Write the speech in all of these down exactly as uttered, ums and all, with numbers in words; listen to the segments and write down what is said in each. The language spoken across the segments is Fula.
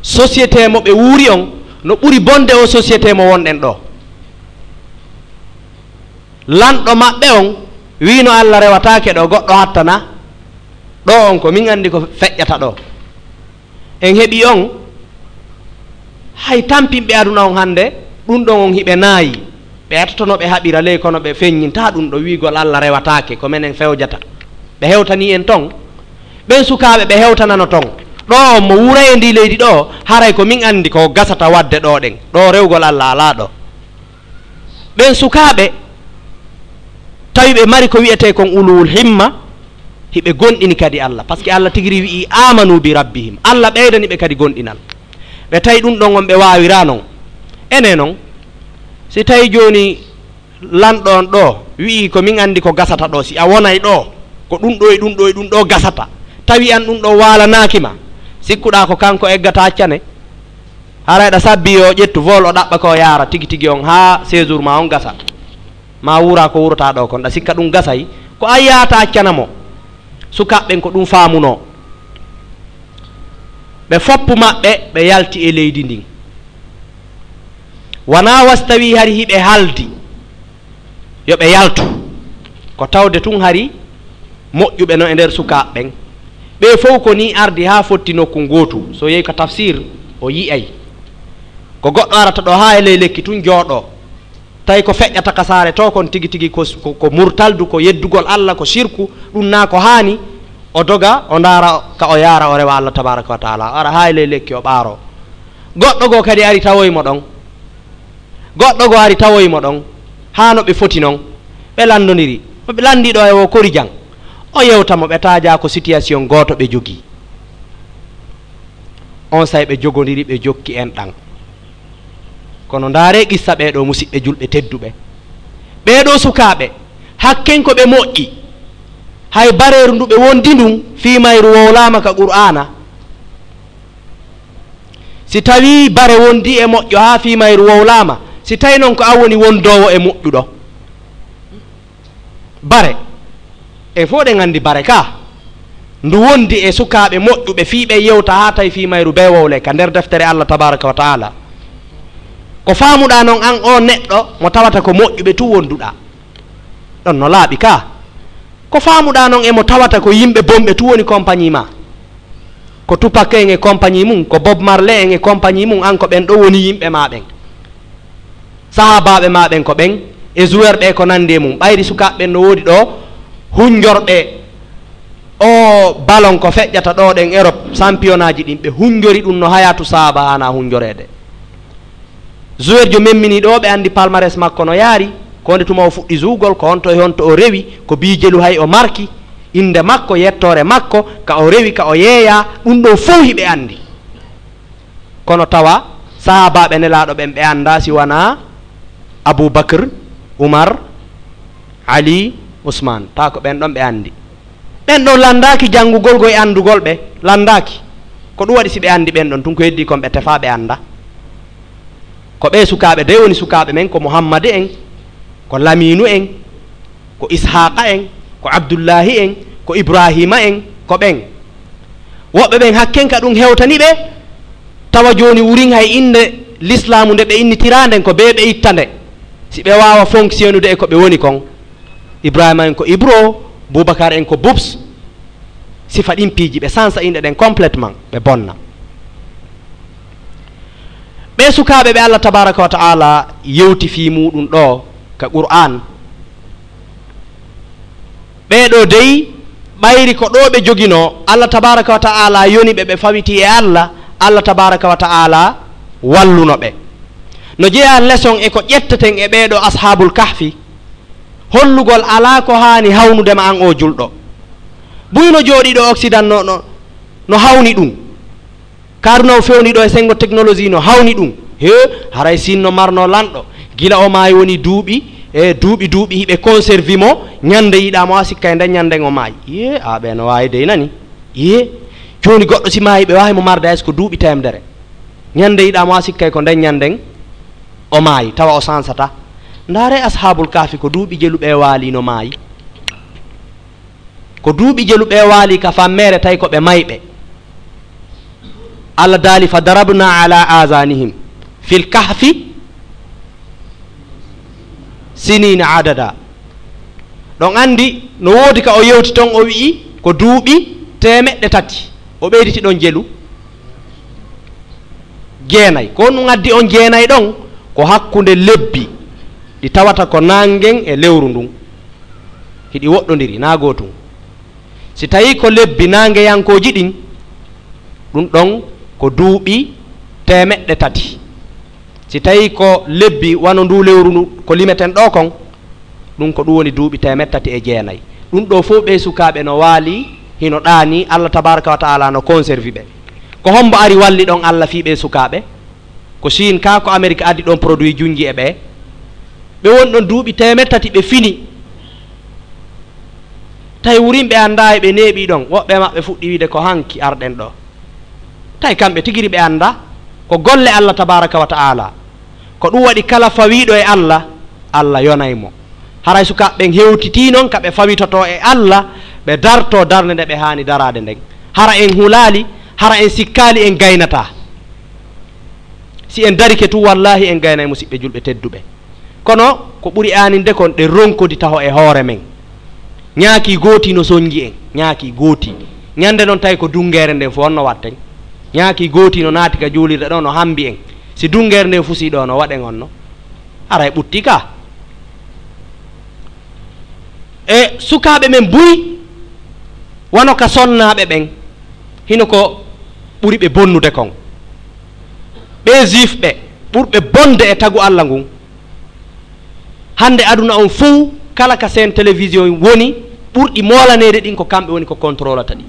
Société mo ɓe wuuri on no ɓuri bonde o société mo wonɗen ɗo. Lanɗo maɓɓe on wiino Allah rewataake ɗo, goɗɗo hattana ɗo on, ko min anndi ko feƴƴata ɗo. En heɓi on, hay tampinɓe aduna on hannde, ɗum ɗon on hiɓe naayi. Ɓe etoto no ɓe haɓira ley, kono ɓe feññinta ɗum ɗo wiigol Allah rewataake, ko menen fewjata. Ɓe hewtanii en ton. Ɓen sukaaɓe ɓe hewtanano ton. Ɗo on mo wuura e ndi leydi ɗo, haray ko min anndi ko gasata waɗde ɗo ɗen. Ɗo rewgol Allah alaa ɗo. Ɓen sukaaɓe tawi ɓe mari ko wi'etee kon uluwul himma, hiɓe gonɗini kadi Allah, parce que Allah tigiri wi'i, "Amanu bi rabbihim." Allah ɓeydani ɓe kadi gonɗinal. Ɓe tawi ɗum ɗon on ɓe waawira non. Ene non, si tawi jooni lanɗo on ɗo wi'i, "Ko min anndi ko gasata ɗo, si a wonay ɗo, ko ɗum ɗo e ɗum ɗo e ɗum ɗo gasata." Tawi an ɗum ɗo waalanaaki ma, sikkuɗaa ko kanko eggata accane? Haray ɗa sabbi yo ƴettu vol o ɗaɓɓa ko yaara tigi tigi on haa séjour ma on gasa. Ma wuura ko wuurata ɗo kon, ɗa sikka ɗum gasay, ko a yaata accana mo. Sukaaɓe ɓen ko ɗum faamunoo. Ɓe foppu maɓɓe, ɓe yalti e leydi ndin. Wanaa wastawi hari hiɓe haldi yo ɓe yaltu. Ko tawde tun hari moƴƴuɓe no e nder sukaaɓe ɓen. Ɓe fow ko ni ardi haa fotti nokku ngootu. So yehi ka tafsir, o yi'ay. Ko goɗɗo arata ɗo haa e ley lekki tun jooɗoo. Tawi ko feƴƴata ka saare to kon tigi tigi ko, ko, ko murtaldu, ko yeddugol Allah, ko sirku, ɗum naa ko haani. O doga, o ndaara ka o yaara, o rewa Allah tabaraka wa taala. O ara haa e ley lekki, o ɓaaroo. Goɗɗo goo kadi ari tawoyi mo ɗon. Goɗɗo goo ari tawoyi mo ɗon. Haa no ɓe foti non. Ɓe lanndondiri. No ɓe lanndi ɗo e o kori jang. O yewta mo, ɓe taajaa ko situation gooto ɓe jogii. Onsay ɓe jogondiri, ɓe jokki enɗan. Kono ndaaree qissa ɓee ɗoo musiɓɓe julɓe tedduɓe. Ɓee ɗoo sukaaɓe, hakken ko ɓe moƴƴi. Hay bareeru ndu ɓe wondi ndun, fii mayru wowlaama ka Qur'aana. Si tawii bare wondi e moƴƴo haa fii mayru wowlaama, si tawi non ko an woni wondoowo e moƴƴuɗo. Bare. En fow ɗen anndi bare ka. Ndu wondi e sukaaɓe moƴƴuɓe fii ɓe yewta haa tawi fii mayru bee wowle ka nder deftere Allah tabaraka wa taala. Ko faamuɗaa non an oo neɗɗo mo tawata ko moƴƴuɓe tun wonduɗaa. Ɗon no laaɓi ka. Ko faamuɗaa non e mo tawata ko yimɓe bonɓe tun woni compagnie maa. Ko Tupac en e compagnie mun, ko Bob Marley en e compagnie mun, an ko ɓen ɗoo woni yimɓe maa ɓen. Sahaabaaɓe maa ɓen ko ɓen, e joueur ɓe ko nanndi e mum. Ɓayri sukaaɓe ɓen no woodi ɗoo hunjorɓe oo ballon ko feƴƴata ɗoo ɗen Europe, championnat ji ɗin, ɓe hunjori ɗum no Hayatou Sahaaba haanaa hunjoreede. Joueur jo memmini ɗoo, ɓe anndi palmarès makko no yaari, ko nde tuma o fuɗɗi zuugol, ko honto e honto o rewi, ko bijelu hay o marki, innde makko, yettoore makko, ka o rewi, ka o yeeyaa, ɗum ɗoo fow hiɓe anndi. Kono tawa sahaabaaɓe Nelaaɗo ɓen ɓe anndaa si wanaa Abu Bakr, Umar, Ali, Usmaan. Tawa ko ɓen ɗon ɓe anndi. Ɓen ɗon lanndaaki janngugol go e anndugol ɓe, lanndaaki. Ko ɗum waɗi si ɓe anndi ɓen ɗon, tun ko heddii kon ɓe tefaa ɓe anndaa. Ko ɓee sukaaɓe dey woni sukaaɓe men, ko Muhammadi en, ko Lamiinu en, ko Ishaaqa en, ko Abdullaahi en, ko Ibraahiima en, ko ɓen. Woɓɓe ɓen hakken ka ɗum hewtani ɓe, tawa jooni wurin hay innde lislaamu nde ɓe innitiraa nden ko bee ɓe itta nde. Si ɓe waawa fonctionnude e ko ɓe woni kon. Ibraahiima en ko Ibro, Bubakar en ko Bubs. Sifa ɗin piiji ɓe sansa inɗe ɗen complètement, ɓe bonna. Ɓee sukaaɓe ɓe Allah tabaaraka wa ta'aala yewti fii muuɗum ɗoo ka Qur'aan, ɓee ɗoo dey, ɓayri ko ɗoo ɓe joginoo, Allah tabaaraka wa ta'aala yoni ɓe, ɓe fawiti e Allah, Allah tabaaraka wa ta'aala walluno ɓe. No jeyaa leçon e ko ƴetteten e ɓee ɗoo Ashaabul Kahfi, hollugol alaa ko haani hawnude ma an oo julɗo. Buy no jooɗii ɗoo Occident no, no, no hawni ɗum. Kaaduna o fewni ɗo e senngo technologie no hawni ɗum. He, haray Siin no marno lanɗo. Gila o maayi woni duuɓi, e duuɓi, duuɓi hiɓe conservi mo, ñande yiɗaa mo a sikka e nden ñanden o maayi. Ye, a ɓe no waawi dey nani. Ye, jooni goɗɗo si maayi ɓe waawi mo marde hay so ko duuɓi teemdere. Ñande yiɗaa mo a sikkay ko nden ñanden o maayi, tawa o sansata. Ndaare Ashaabul Kahfi ko duuɓi jelu ɓe waali no maayi. Ko duuɓi jelu ɓe waali ka fammeere tawi ko ɓe mayɓe. Allah daali, "Fa darabna ala azanihim fil kahfi sinina adada." Ɗon anndi no woodi ka o yewti ton, o wi'i ko duuɓi teemeɗɗe tati. O ɓeyditi ɗon jelu jeenay. Ko honɗum addi on jeenay ɗon? Ko hakkunde lebbi ɗi tawata ko naangen e lewru ndun. Hiɗi woɗɗondiri, naa gootum. Si tawii ko lebbi naangeyankooji ɗin, ɗun ɗon ko duuɓi teemeɗɗe tati. Si tawii ko lebbi wano nduu lewru ndu, ko limeten ɗoo kon, ɗun ko ɗun woni duuɓi teemeɗɗe tati e jeenay. Ɗun ɗoo fow ɓee sukaaɓe no waali, hino ɗaanii, Allah tabaaraka wa ta'ala no conservi ɓe. Ko hombo ari walli ɗon Allah fii ɓee sukaaɓe? Ko Siin kaa ko Amerik addi ɗon produit junji e ɓe. Ɓe woni ɗon duuɓi teemeɗɗe tati ɓe fini. Tawi wurin ɓe anndaa e ɓe neeɓii ɗon. Woɓɓe maɓɓe fuɗɗi wiide ko hanki arɗen ɗoo. Tawi kamɓe tigiri ɓe anndaa. Ko golle Allah tabaaraka wa ta'ala. Ko ɗun waɗi kala fawiiɗo e Allah, Allah yonay mo. Haray sukaaɓe ɓen hewtitii non ka ɓe fawitotoo e Allah, ɓe dartoo darnde nde ɓe haani daraade nden. Hara en hulaali, hara en sikkaali en gaynataa. Si en darike tun, wallaahi en gaynay musiɓɓe julɓe tedduɓe. Kono ko ɓuri aaninde kon ɗen ronkodi taho e hoore men. Ñaaki gooti no sonji en, ñaaki gooti. Ñande non tawi ko dunngeere nden fow honno watten? Ñaaki gooti no naati ka juulirde ɗoo no hambi en. Si dunngeere nden fusii ɗoo no waɗen honno? Haray ɓuttii ka. E sukaaɓe men buy, wano ka sonnaaɓe ɓen, hino ko ɓuri ɓe bonnude kon. Ɓee juif ɓe, ɓurɓe bonde e tagu Allah ngun. Hande aduna on fow, kala ka chaîne télévision woni, ɓurɗi moolaneede ɗin ko kamɓe woni ko contrôlata ɗi.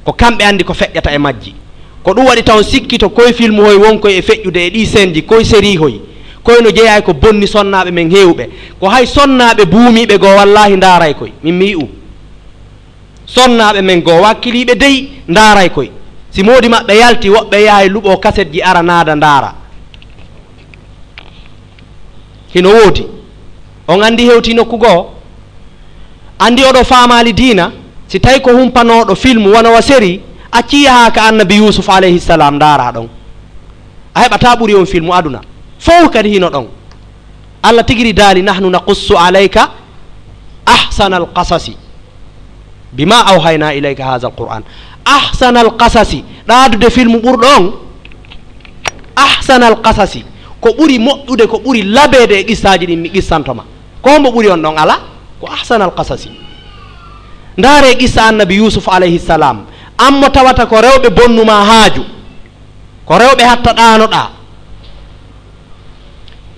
Ko kamɓe anndi ko feƴƴata e majji. Ko ɗun waɗi taw on sikkito koy filmuhoy wonkoy e feƴƴude e ɗii seenji, koy sérihoy, koy no jeyaa e ko bonni sonnaaɓe men heewɓe. Ko hay sonnaaɓe buumiiɓe goo wallaahi ndaaray koy. Min mi yi'u. Sonnaaɓe men goo wakkiliiɓe dey ndaaray koy. Si moodi maɓɓe yalti, woɓɓe yahay luɓoo kasetji ara naada ndaara. Hino woodi. On anndi hewtii nokku goo? Anndi oɗo faamaali diina, si tawi ko humpanooɗo film wano wa série, accii yahaa ka annabi Yuusuf alayhi salaam ndaaraa ɗon. A heɓataa ɓuri on film aduna. Fow kadi hino ɗon. Allah tigiri daali, "Nahnu naqussu alayka ahsanal qasasi." Bima awhayna ilayka hadha alquran. Ahsanal qasasi. Ɗaadude filmu ɓurɗo on. Ahsanal qasasi. Ko ɓuri moƴƴude, ko ɓuri labeede e qissaaji ɗin mi qissanto ma. Ko hombo ɓuri on ɗon? Alaa. Ko ahsanal qasasi. Ndaaree qissa annabi Yuusuf alayhi salam. An mo tawata ko rewɓe bonnu ma haaju. Ko rewɓe hatta ɗaanoɗaa.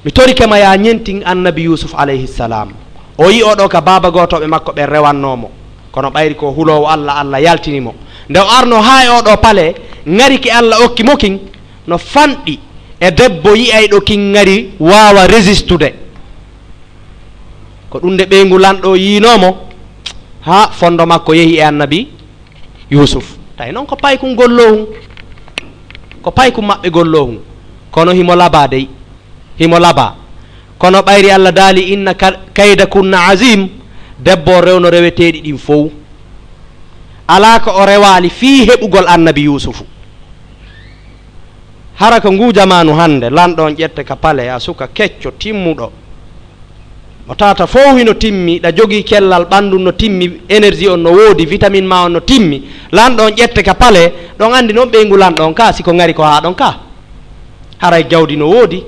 Mi torike ma, yaa ñentin annabi Yuusuf alayhi salam. O yi'o ɗoo ka baaba gootooɓe makko ɓen rewannoo mo. Kono ɓayri ko huloowo Allah, Allah yaltini mo. Nde o arnoo haa e oo ɗoo pale, ŋari ki Allah okki mo kin, no fanɗi e debbo yi'ayɗo kin ŋari waawa résistude. Ko ɗun nde ɓeyngu lanɗo yiinoo mo, haa fondo makko yehi e annabi Yuusuf. Tawi non ko paykun golloohun. Ko paykun maɓɓe golloohun. Kono himo labaa dey. Himo labaa. Kono ɓayri Allah daali, "Inna ka-, kaydakunna azim." Debbo on rewno reweteeɗi ɗin fow. Alaa ko o rewaali fii heɓugol annabi Yuusufu. Hara ko nguu jamaanu hannde, lanɗo on ƴette ka pale, a suka kecco, timmuɗo. Mo tawata fow hino timmi, ɗa jogii cellal ɓanndu no timmi, énergie on no woodi, vitamine ma on no timmi. Lanɗo on ƴette ka pale, ɗon anndi non ɓeyngu lanɗo on ka, si ko ŋari ko haa ɗon ka. Haray jawdi no woodi,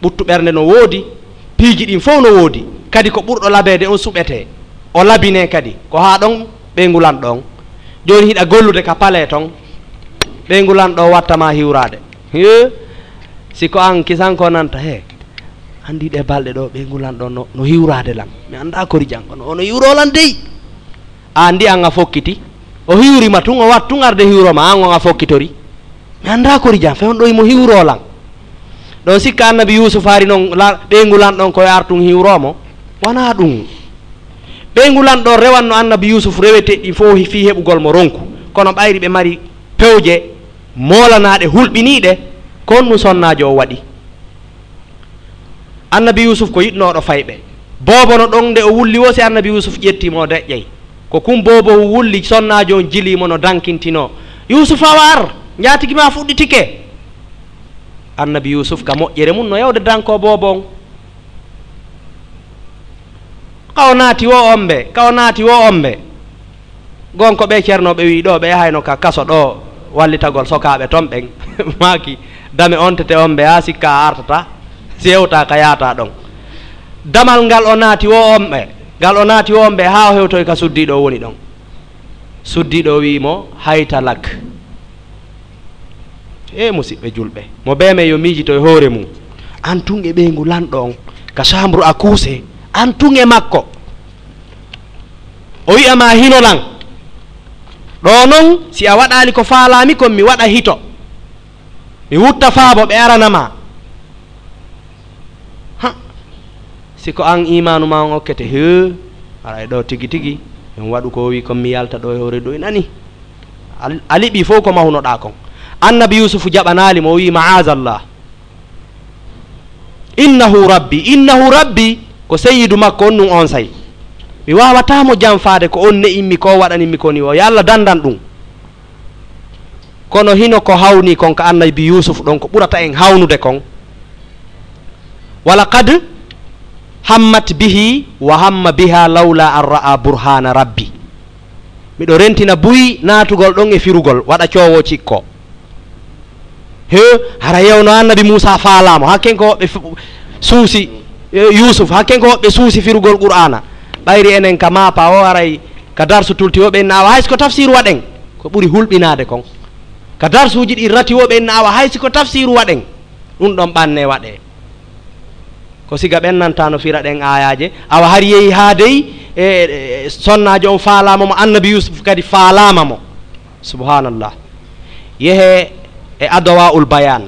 ɓuttu ɓernde no woodi, piiji ɗin fow no woodi. Kadi ko ɓurɗo labeede on suɓetee. O labinee kadi, ko haa ɗon ɓeyngu lanɗo on. Jooni hiɗa gollude ka pale ton, ɓeyngu lanɗo on watta ma hiwraade. Hee, si ko an kisanko nanta, hee, anndi ɗee balɗe ɗoo ɓeyngu lanɗo on no, no hiwraade lan. Mi anndaa kori janngo no, ono hiwroo lan dey. A anndi an a fokkiti. O hiwri ma tun, o wat tun arde hiwro ma, an on a fokkitori. Mi anndaa kori jam, fewndo himo hiwroo lan. Ɗon sikka annabi Yuusuf hari non la-, ɓeyngu lanɗo on ko yo ar tun hiwroo mo. Wanaa ɗun. Ɓeyngu lanɗo on rewanno annabi Yuusuf reweteeɗi ɗin fow hi-, fii heɓugol mo ronku. Kono ɓayri ɓe mari pewje moolanaaɗe, hulɓiniiɗe, ko honɗun sonnaajo on waɗi? Annabi Yuusuf ko yiɗnooɗo fayɓe. Boobo no ɗon, nde o wulli woo, si annabi Yuusuf ƴetti mo, o deƴƴay. Ko kun boobo wulli, sonnaajo on jilii mo no dankintinoo. "Yuusuf, awa ar!" Njaatigi ma fuɗɗitike. Annabi Yuusuf ka moƴƴere mum no yawde danko boobo on. Ka o naati wo omɓe, ka o naati wo omɓe. Gonko ɓe Ceerno ɓe wi'i ɗo, ɓe yahayno ka kaso ɗo, wallitagol sokaaɓe ton ɓen. Maaki, dame ontete omɓe, haa sikka a artata, si hewta ka yaata ɗon. Damal ngal o naati wo omɓe, ngal o naati wo omɓe, haa o hewtoy ka suddiiɗo o woni ɗon. Suddiiɗo o wi'i mo, "Hayta lak." E musiɓɓe julɓe, mo bee men yo miijito e hoore mum. An tun e ɓeyngu lanɗo on, ka chambre à coucher, an tun e makko. O wi'a ma hino lan. Ɗo non, si a waɗaali ko faalaami kon, mi waɗa hito. Mi wutta faabo ɓe arana ma. Ha, si ko an iimaanu ma on okkete, hee, aray ɗo tigi tigi, en waɗu ko o wi kon, mi yalta ɗo e hoore ɗo, e nani. A, a liɓi fow ko mahunoɗaa kon. Annabi Yuusufu jaɓanaali mo, o wi, "Ma'aazallah. Innahu rabbi, innahu rabbi." Ko seyyidu makko on nun onsay. Mi waawataa mo janfaade ko on ne'immi ko, o waɗanimmi ko ni o. Yo Alla dandan ɗum. Kono hino ko hawni kon ka Annabi Yuusuf ɗon, ko ɓurata en hawnude kon. "Wa laqad hammat bihi wa hamma biha lawla an ra'a burhana rabbi." Miɗo rentina buy naatugol ɗon e firugol, waɗa coowo cikko. He, hara yewno Annabi Muusa faalaamo, hakken ko woɓɓe fu-, suusi, e, Yuusuf, hakken ko woɓɓe suusi firugol Qur'aana. Ɓayri enen ka maapa o, haray ka darsu tulti o ɓen awa hay si ko tafsiru waɗen, ko ɓuri hulɓinaade kon. Ka darsuuji ɗi rati o ɓen awa hay si ko tafsiru waɗen, ɗum ɗon ɓanne waɗee. Ko siga ɓen nanta no fira ɗen aayaaje, awa hari yehi haa dey, e, e, sonnaajo on faalaama mo, Annabi Yuusuf kadi faalaama mo. Subhaanallah. Yehe e Adwaa'ul Bayaan.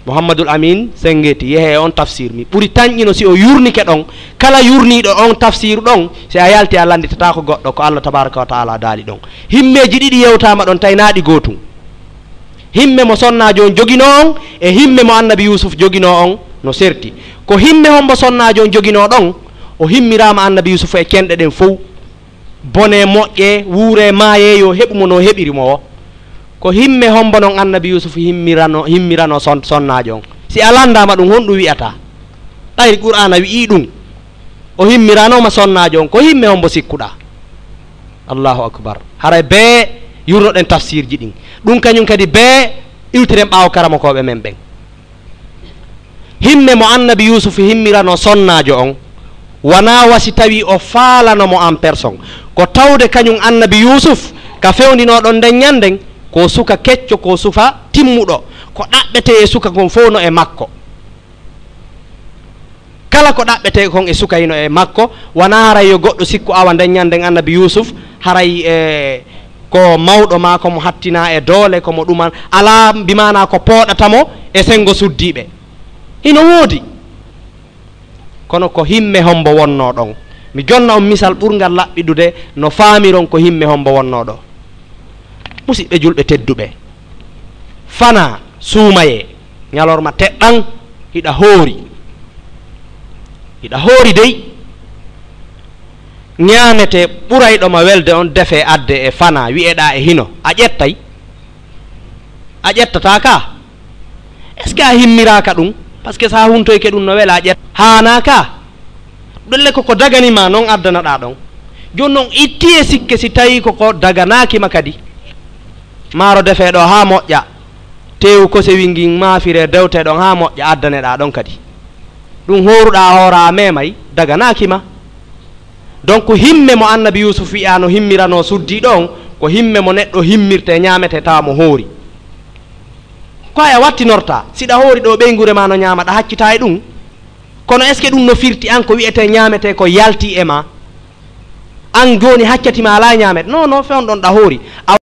Muhammadul Amiin Senngeeti, yehe e on tafsir. Mi ɓuri tanƴino si o yurnike ɗon. Kala yurniiɗo on tafsiru ɗon, si a yalti a lannditataako goɗɗo, ko Allah tabaaraka wa ta'ala daali ɗon. Himmeeji ɗiɗi yewtaama ɗon, tawi naa ɗi gootum. Himme mo sonnaajo on joginoo on, e himme mo Annabi Yuusuf joginoo on no serti. Ko himme hombo sonnaajo on joginoo ɗon, o himmiraama Annabi Yuusuf e cenɗe ɗen fow. Bone, moƴƴe, wuure, maaye, yo heɓu mo no heɓiri mo o. Ko himme hombo non Annabi Yuusuf himmirano, himmirano son-, sonnaajo on? Si a lanndaama ɗum, honɗum wi'ataa? Ɓayri Qur'aana wi'ii ɗum. O himmiranooma sonnaajo on, ko himme hombo sikkuɗaa? Allahu akbar. Haray bee yurnoɗen tafsiirji ɗin. Ɗum kañum kadi bee iwtiren ɓaawo karamokooɓe men ɓen. Himme mo Annabi Yuusuf himmirano sonnaajo on, wanaa wa si tawi o faalano mo en personne. Ko tawde kañum Annabi Yuusuf, ka fewndinooɗon nden ñannden, ko suka kecco, ko suka timmuɗo. Ko ɗaɓɓetee e suka kon fow no e makko. Kala ko ɗaɓɓetee kon e suka hino e makko, wanaa haray yo goɗɗo sikku awa nden ñannden Annabi Yuusuf, haray, e, ko mawɗo maa, ko mo hattinaa e doole, ko mo ɗuman, alaa bi maanaa ko pooɗata mo e senngo suddiiɓe. Hino woodi. Kono ko himme hombo wonnoo ɗon? Mi jonna on misal ɓurngal laɓɓiɗude no faamiron ko himme hombo wonnoo ɗoo. Musiɓɓe julɓe tedduɓe, fanaa, suumayee, ñalorma teɗɗan, hiɗa hoori. Hiɗa hoori dey. Ñaametee ɓurayɗo ma welde on defee addee e fanaa, wi'eɗaa e hino. A ƴettay? A ƴettataa ka? Est-ce que a himmiraaka ɗum? Parce que so a huntoyke ɗum no wela, a ƴetta. Haanaa ka? Ɗelle ko ko dagani ma non addanaɗaa ɗon. Jooni non itti e sikke si tawii ko ko daganaaki ma kadi. Maaro defee ɗo haa moƴƴa. Teewu kosewi ngin maafiree dewtee ɗon haa moƴƴa, addaneɗaa ɗon kadi. Ɗum hooruɗaa a hoora a meemay, daganaaki ma. Donc himme mo Annabi Yuusuf wi'aa no himmiranoo suddiiɗo on, ko himme mo neɗɗo himmirtee ñaametee tawa mo hoori. Ko hay a wattinortaa, siɗa hoori ɗo ɓeynguure ma no ñaama, ɗa haccitaa e ɗum. Kono est-ce que ɗum no firti an ko wi'etee ñaametee ko yaltii e ma? An jooni haccati ma alaa ñaametee. Non, non, fewndo ɗon ɗa hoori. A